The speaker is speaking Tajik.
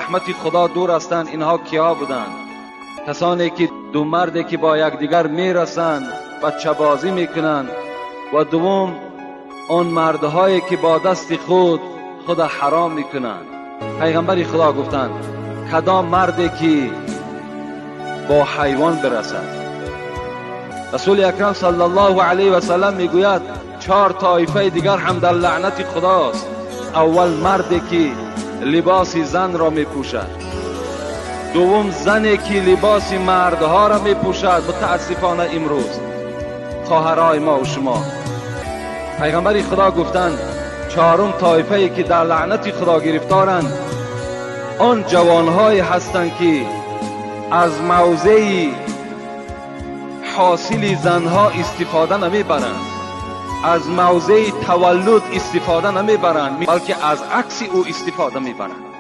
Раҳмати Худо дур ҳастанд, инҳо киҳо буданд? Касоне ки ду марде ки бо якдигар мерасанд, бачабозӣ мекунанд, ва дуввум он мардҳое ки бо дасти худ худро ҳаром мекунанд. Пайғамбари Худо гуфтанд: кадом марде ки бо ҳайвон бирасад. Расули Акрам саллаллоҳу алайҳи васаллам мегӯяд: чор тоифаи дигар ҳам дар лаънати Худост. Аввал марде ки либоси занро мепӯшад, дуввум зане ки либоси мардҳоро мепӯшад. Мутаассифона имрӯз хоҳарҳои мо ва шумо. Пайғамбари Худо гуфтанд: чорум тоифае ки дар лаънати Худо гирифторанд, он ҷавонҳое ҳастанд ки аз мавзеи ҳосили занҳо истифода намебаранд, аз мавзеи таваллуд истифода намебаранд, балки аз акси ӯ истифода мебаранд.